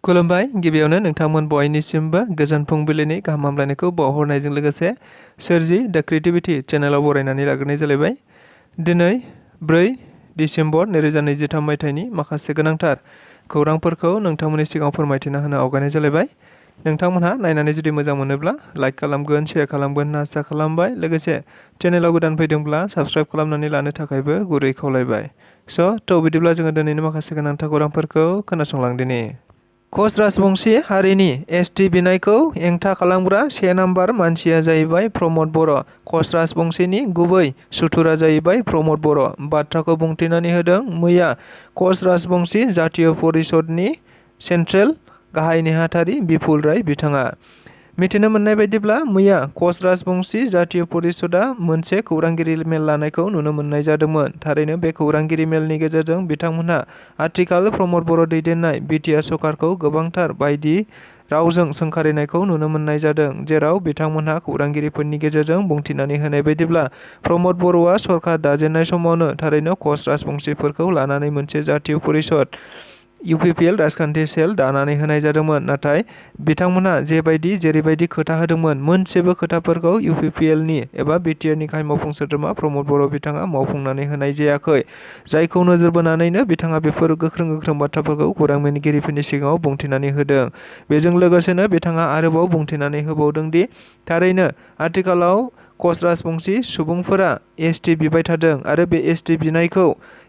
खुलुमबाय गिबियावनो नोंथांमोन बयनिसिमबो गोजोन फुंबिलिनि गाहाम हामलायनायखौ बावहरनायजों लोगोसे सोरजि द क्रिएटिविटी चेनेलाव बरायनानै लाग्रोनाय जालायबाय। दिनै 4 डिसेम्बर 2023 मायथाइनि माखासे गोनांथार खौरांफोरखौ नोंथांमोननि सिगाङाव फोरमायथिना होनो आवगायनाय जालायबाय। नोंथांमोनहा नायनानै जुदि मोजां मोनोब्ला लाइक खालामगोन, शेयार खालामगोन होनना आसा खालामबाय। लोगोसे चेनेलाव गोदान फैदोंब्ला साबस्क्राइब खालामनानै लानो थाखायबो गुरै खावलायबाय। बिदिब्ला जोङो दिनैनि माखासे गोनांथार खौरांफोरखौ खोनासंलांदिनि। कच राजबंशी हारिनि एसटि बिनायखौ हेंथा खालामग्रा 1 नाम्बार मानसिया जाहैबाय प्रमद बर'। कच राजबंशीनि गुबै सुथुरा जाहैबाय प्रमद बर'। बाथ्राखौ बुंथिनानै होदों मैया कच राजबंशी जातीय परिषदनि सेन्ट्रेल गाहाय नेहाथारि बिपुल राय बिथाङा। मिथिनो मोननाय बायदिब्ला मैया कच राजबंशी जातीय परिषदआ मोनसे खौरांगिरि मेल लानायखौ नुनो मोननाय जादोंमोन। थारैनो बे खौरांगिरि मेलनि गेजेरजों बिथांमोनहा आथिखाल प्रमद बर' दैदेननाय बिटिआर सरकारखौ गोबांथार बायदि रावजों सोंखारिनायखौ नुनो मोननाय जादों, जेराव बिथांमोनहा खौरांगिरिफोरनि गेजेरजों बुंथिनानै होनाय बायदिब्ला प्रमद बर'आ सरकार दाजेननाय समावनो थारैनो कच राजबंशीफोरखौ लानानै मोनसे जातीय परिषद इउपिपिएल राजखान्थि सेल दानानै होनाय जादोंमोन। नाथाय बिथांमोनहा जेरैबायदि खोथा होदोंमोन, मोनसेबो खोथाफोरखौ इउपिपिएलनि एबा बिटिआरनि गाहाय मावफुं सोद्रोमा प्रमद बर' बिथाङा मावफुंनानै होनाय जायाखै। जायखौ नोजोर बोनानैनो बिथाङा बेफोर गोख्रों बाथ्राफोरखौ खौरांगिरिफोरनि सिगाङाव बुंथिनानै होदों। बेजों लोगोसेनो बिथाङा आरोबाव बुंथिनानै होबावदों दि थारैनो आथिखालाव कच राजबंशी सुबुंफोरा एसटि बिबाय थादों आरो बे एसटि बिनायखौ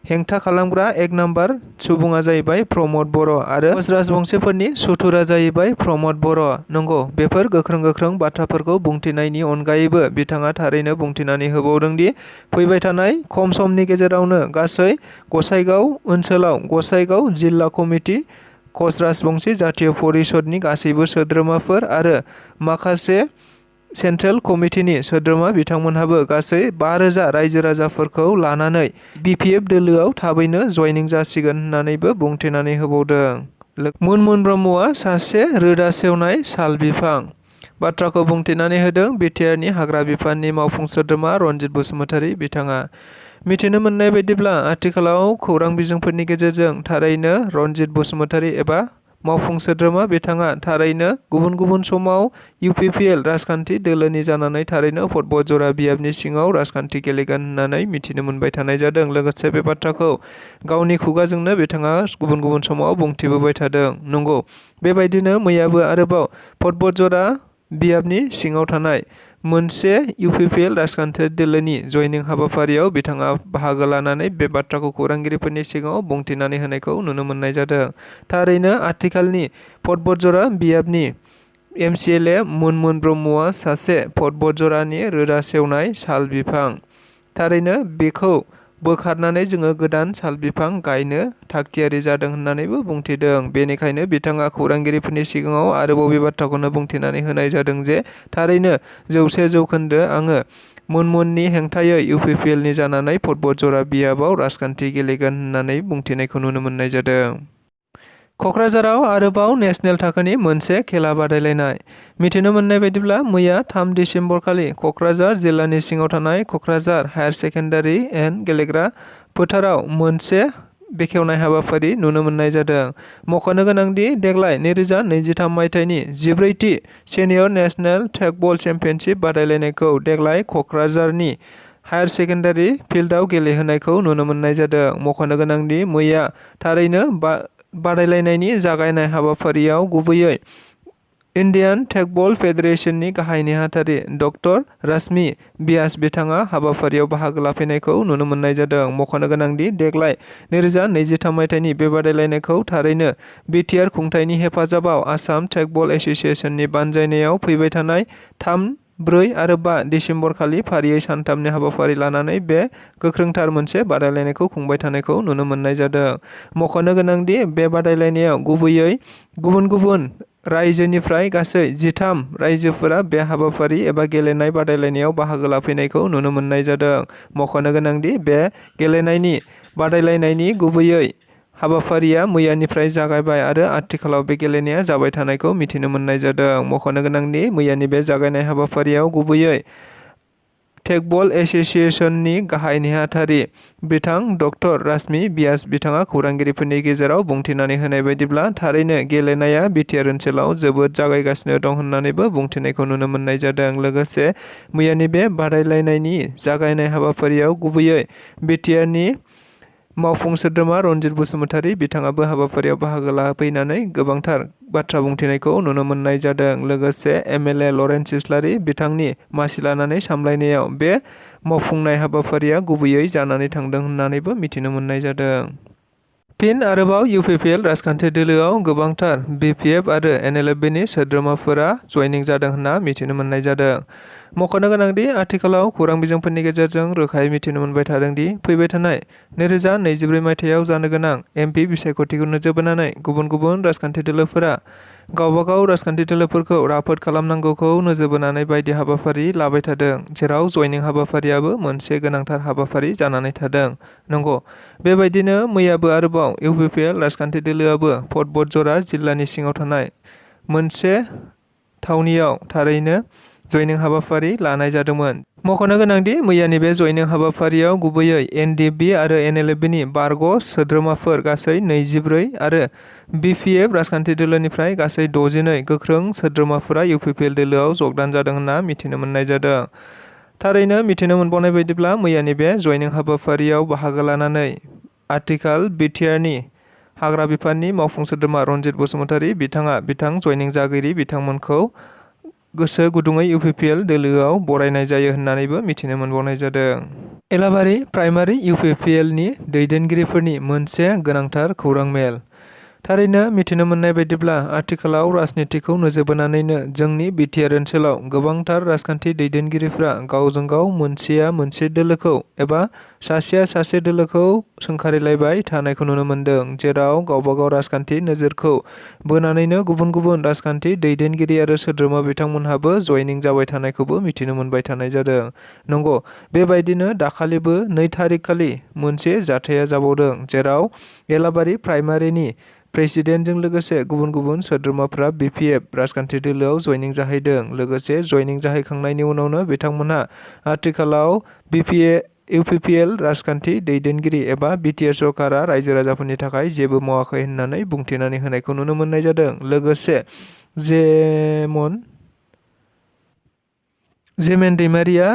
हेंथा खालामग्रा 1 नाम्बार सुबुङा जाहैबाय प्रमद बर' आरो कच राजबंशीफोरनि सुथुरा जाहैबाय प्रमद बर'। नंगौ, बेफोर गोख्रों बाथ्राफोरखौ बुंथिनायनि अनगायैबो बिथाङा थारैनो बुंथिनानै होबावदों दि फैबाय थानाय खम समनि गेजेरावनो गासै गसाइगाव ओनसोलाव गसाइगाव जिल्ला कमिटि, कच राजबंशी जातीय परिषदनि गासैबो सोद्रोमाफोर आरो माखासे सेन्ट्रेल कमिटिनि सोद्रोमा बिथांमोनहाबो गासै 5,000 रायजो राजाफोरखौ लानानै बिपिएफ दोलोआव थाबैनो जयनिं जासिगोन होननानैबो बुंथिनानै होबावदों। मुनमुन ब्रह्मआ सासे रोदा सेवनाय साल बिफां। बाथ्राखौ बुंथिनानै होदों बिटिआरनि हाग्रा बिफाननि मावफुं सोद्रोमा रनजित बसुमतारी बिथाङा। मिथिनो मोननाय बायदिब्ला आथिखालाव खौरां बिजोंफोरनि गेजेरजों थारैनो रनजित बसुमतारी एबा मावफुं सोद्रोमा बिथाङा थारैनो गुबुन समाव इउपिपिएल राजखान्थि दोलोनि जानानै थारैनो फटबजरा बियाबनि सिङाव राजखान्थि गेलेगोन होननानै मिथिनो मोनबाय थानाय जादों। लोगोसे बे बाथ्राखौ गावनि खुगाजोंनो बिथाङा गुबुन समाव बुंथिबोबाय थादों। नंगौ, बेबायदिनो मैयाबो आरोबाव फटबजरा बियाबनि सिङाव थानाय मोनसे इउपिपिएल राजखान्थि दोलोनि जयनिं हाबाफारियाव बिथाङा बाहागो लानानै बे बाथ्राखौ खौरांगिरिफोरनि सिगाङाव बुंथिनानै होनायखौ नुनो मोननाय जादों। थारैनो आथिखालनि फटबजरा बियाबनि एमसिएलए मुनमुन ब्रह्मआ सासे फटबजरानि रोदा सेवनाय साल बिफां। थारैनो बेखौ बोखारनानै जोङो गोदान साल बिफां गायनो थागथियारि जादों होननानैबो बुंथिदों। बेनिखायनो बिथाङा खौरांगिरिफोरनि सिगाङाव आरोबाव बे बाथ्राखौनो बुंथिनानै होनाय जादों जे थारैनो 100% आङो मुनमुननि हेंथायै इउपिपिएलनि जानानै फटबजरा बियाबाव राजखान्थि गेलेगोन होननानै बुंथिनायखौ नुनो मोननाय जादों। क'क्राझाराव आरोबाव नेसनेल थाखोनि मोनसे खेला बादायलायनाय। मिथिनो मोननाय बायदिब्ला मैया 3 डिसेम्बर खालि क'क्राझार जिल्लानि सिङाव थानाय क'क्राझार हायार सेकेन्डारि एन्ड गेलेग्रा फोथाराव मोनसे बेखेवनाय हाबाफारि नुनो मोननाय जादों। मख'नो गोनांदि देग्लाय 2023 मायथाइनि 14थि सिनियर नेसनेल टेगबल चेम्पियनशिप बादायलायनायखौ देग्लाय क'क्राझारनि हायार सेकेन्डारि फिल्डआव गेलेहोनायखौ नुनो मोननाय जादों। मख'नो गोनांदि मैया थारैनो बादायलायनायनि जागायनाय हाबाफारियाव गुबैयै इन्डियान टेगबल फेडारेशननि गाहाय नेहाथारि ड राश्मि व्यास बिथाङा हाबाफारियाव बाहागो लाफैनायखौ नुनो मोननाय जादों। मख'नो गोनांदि देग्लाय 2023 मायथाइनि बे बादायलायनायखौ थारैनो बिटिआर खुंथायनि हेफाजाबाव आसाम टेगबल एस'सिएशननि बानजायनायाव फैबाय थानाय 3, 4 आरो 5 डिसेम्बर खालि फारियै सानथामनि हाबाफारि लानानै बे गोख्रोंथार मोनसे बादायलायनायखौ खुंबाय थानायखौ नुनो मोननाय जादों। मख'नो गोनांदि बे बादायलायनायाव गुबैयै गुबुन रायजोनिफ्राय गासै 13 रायजोफोरा बे हाबाफारि एबा गेलेनाय बादायलायनायाव बाहागो लाफैनायखौ नुनो मोननाय जादों। मख'नो गोनांदि बे गेलेनायनि बादायलायनायनि गुबैयै हाबाफारिया मैयानिफ्राय जागायबाय आरो आथिखालाव बे गेलेनाया जाबाय थानायखौ मिथिनो मोननाय जादों। मख'नो गोनांदि मैयानि बे जागायनाय हाबाफारियाव गुबैयै टेकबल एसोसिएशननि गाहाय नेहाथारि बिथां डक्टर राशमि व्यास बिथाङा खौरांगिरिफोरनि गेजेराव बुंथिनानै होनाय बायदिब्ला थारैनो गेलेनाया बिटिआर ओनसोलाव जोबोद जागायगासिनो दं होननानैबो बुंथिनायखौ नुनो मोननाय जादों। लोगोसे मैयानि बे बादायलायनायनि जागायनाय हाबाफारियाव गुबैयै बिटिआरनि मावफुं सोद्रोमा रनजित बसुमतारी बिथाङाबो हाबाफारियाव बाहागो लाफैनानै गोबांथार बाथ्रा बुंथिनायखौ नुनो मोननाय जादों। लोगोसे एमएलए लरेन्स इस्लारि बिथांनि मासि लानानै सामलायनायाव बे मावफुंनाय हाबाफारिया गुबैयै जानानै थांदों होननानैबो मिथिनो मोननाय जादों। फिन आरोबाव इउपिपिएल राजखान्थि दोलोआव गोबांथार बिपिएफ आरो एनएलएफबिनि सोद्रोमाफोरा जयनिं जादों होनना मिथिनो मोननाय जादों। मख'नो गोनांदि आथिखालाव खौरां बिजोंफोरनि गेजेरजों रोखायै मिथिनो मोनबाय थादोंदि फैबाय थानाय 2024 मायथाइयाव जानो गोनां एमपि बिसायख'थिखौ नोजोर बोनानै गुबुन गुबुन राजखान्थि दोलोफोरा गावबागाव राजखान्थि दोलोफोरखौ राफोद खालामनांगौखौ नोजोर बोनानै बायदि हाबाफारि लाबाय थादों, जेराव जयनिं हाबाफारियाबो मोनसे गोनांथार हाबाफारि जानानै थादों। नंगौ, बेबायदिनो मैयाबो आरोबाव इउपिपिएल राजखान्थि दोलोआबो पदबदजरा जिल्लानि सिङाव थानाय मोनसे थावनियाव थारैनो जयनिं हाबाफारि लानाय जादोंमोन। मख'नो गोनांदि मैयानि बे जयनिं हाबाफारियाव गुबैयै एनडिएफबि आरो एनएलएफबिनि बारग' सोद्रोमाफोर गासै 24 आरो बिपिएफ राजखान्थि दोलोनिफ्राय गासै 69 गोख्रों सोद्रोमाफोरा इउपिपिएल दोलोआव जगदान जादों होनना मिथिनो मोननाय जादों। थारैनो मिथिनो मोनबावनाय बायदिब्ला मैयानि बे जयनिं हाबाफारियाव बाहागो लानानै आथिखाल बिटिआरनि हाग्रा बिफाननि मावफुं सोद्रोमा रनजित बसुमतारी बिथाङा जयनिं जागिरि बिथांमोनखौ गोसो गुदुङै इउपिपिएल दोलोआव बरायनाय जायो होननानैबो मिथिनो मोनबावनाय जादों। एलाबारि प्राइमारि इउपिपिएलनि दैदेनगिरिफोरनि मोनसे गोनांथार खौरां मेल। थारैनो मिथिनो मोननाय बायदिब्ला आथिखालाव राजनितिखौ नोजोर बोनानैनो जोंनि बिटिआर ओनसोलाव गोबांथार राजखान्थि दैदेनगिरिफ्रा गावजों गाव मोनसेया मोनसे दोलोखौ एबा सासेया सासे दोलोखौ सोंखारिलायबाय थानायखौ नुनो मोनदों, जेराव गावबागाव राजखान्थि नोजोरखौ बोनानैनो गुबुन गुबुन राजखान्थि दैदेनगिरि आरो सोद्रोमा बिथांमोनहाबो जयनिं जाबाय थानायखौबो मिथिनो मोनबाय थानाय जादों। नंगौ, बेबायदिनो दाखालिबो 2 थारिख खालि मोनसे जाथाया जाबावदों, जेराव एलाबारि प्राइमारिनि प्रेसिडेन्टजों लोगोसे गुबुन गुबुन सोद्रोमाफ्रा बिपिएफ राजखान्थि दोलोआव जयनिं जाहैदों। लोगोसे जयनिं जाहैखांनायनि उनावनो बिथांमोनहा आथिखालाव इउपिपिएल राजखान्थि दैदेनगिरि एबा बिटिआर सरकारा रायजो राजाफोरनि थाखाय जेबो मावाखै होननानै बुंथिनानै होनायखौ नुनो मोननाय जादों। लोगोसे जेमेन दैमारिया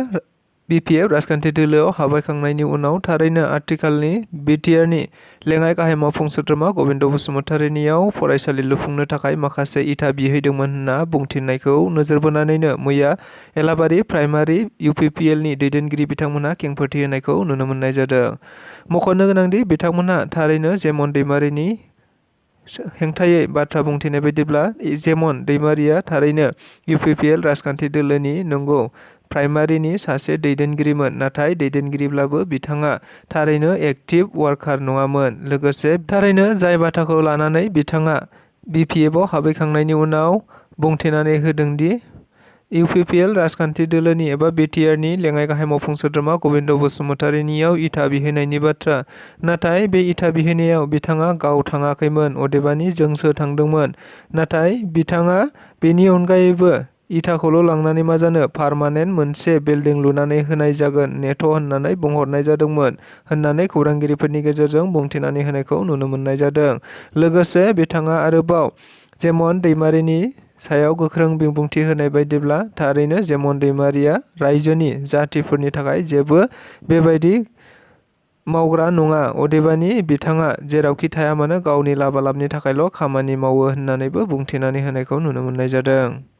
बिपिएफ राजखान्थि दोलोआव हाबफैखांनायनि उनाव थारैनो आथिखालनि बिटिआरनि लेङाइ गाहाय मावफुं सोद्रोमा गबिन्द बसुमतारीनियाव फरायसालि लुफुंनो थाखाय माखासे इथा बिहैदोंमोन होनना बुंथिनायखौ नोजोर बोनानैनो मैया एलाबारि प्राइमारि इउपिपिएलनि दैदेनगिरि बिथांमोनहा खेंफोरथि होनायखौ नुनो मोननाय जादों। मख'नो गोनांदि बिथांमोनहा थारैनो जेमन दैमारिनि हेंथायै बाथ्रा बुंथिनाय बायदिब्ला जेमन दैमारिया थारैनो इउपिपिएल राजखान्थि दोलोनि नंगौ प्राइमारिनि सासे दैदेनगिरिमोन, नाथाय दैदेनगिरिब्लाबो बिथाङा थारैनो एक्टिभ वार्कार नङामोन। लोगोसे थारैनो जाय बाथ्राखौ लानानै बिथाङा बिपिएफआव हाबहैखांनायनि उनाव बुंथिनानै होदोंदि इउपिपिएल राजखान्थि दोलोनि एबा बिटिआरनि लेङाइ गाहाय मावफुं सोद्रोमा गबिन्द बसुमतारीनियाव इथा बिहैनायनि बाथ्रा, नाथाय बे इथा बिहैनायाव बिथाङा गाव थाङाखैमोन, अदेबानि जोंसो थांदोंमोन। नाथाय बिथाङा बेनि अनगायैबो इथाखौल' लांनानै मा जानो, पारमानेन्ट मोनसे बिल्डिं लुनानै होनाय जागोन नेथ' होननानै बुंहरनाय जादोंमोन होननानै खौरांगिरिफोरनि गेजेरजों बुंथिनानै होनायखौ नुनो मोननाय जादों। लोगोसे बिथाङा आरोबाव जेमन दैमारिनि सायाव गोख्रों बिबुंथि होनाय बायदिब्ला थारैनो जेमन दैमारिया रायजोनि जाथिफोरनि थाखाय जेबो बेबायदि मावग्रा नङा, अदेबानि बिथाङा जेरावखि थाया मानो गावनि लाबा लाबनि थाखायल' खामानि मावो होननानैबो बुंथिनानै होनायखौ नुनो मोननाय जादों।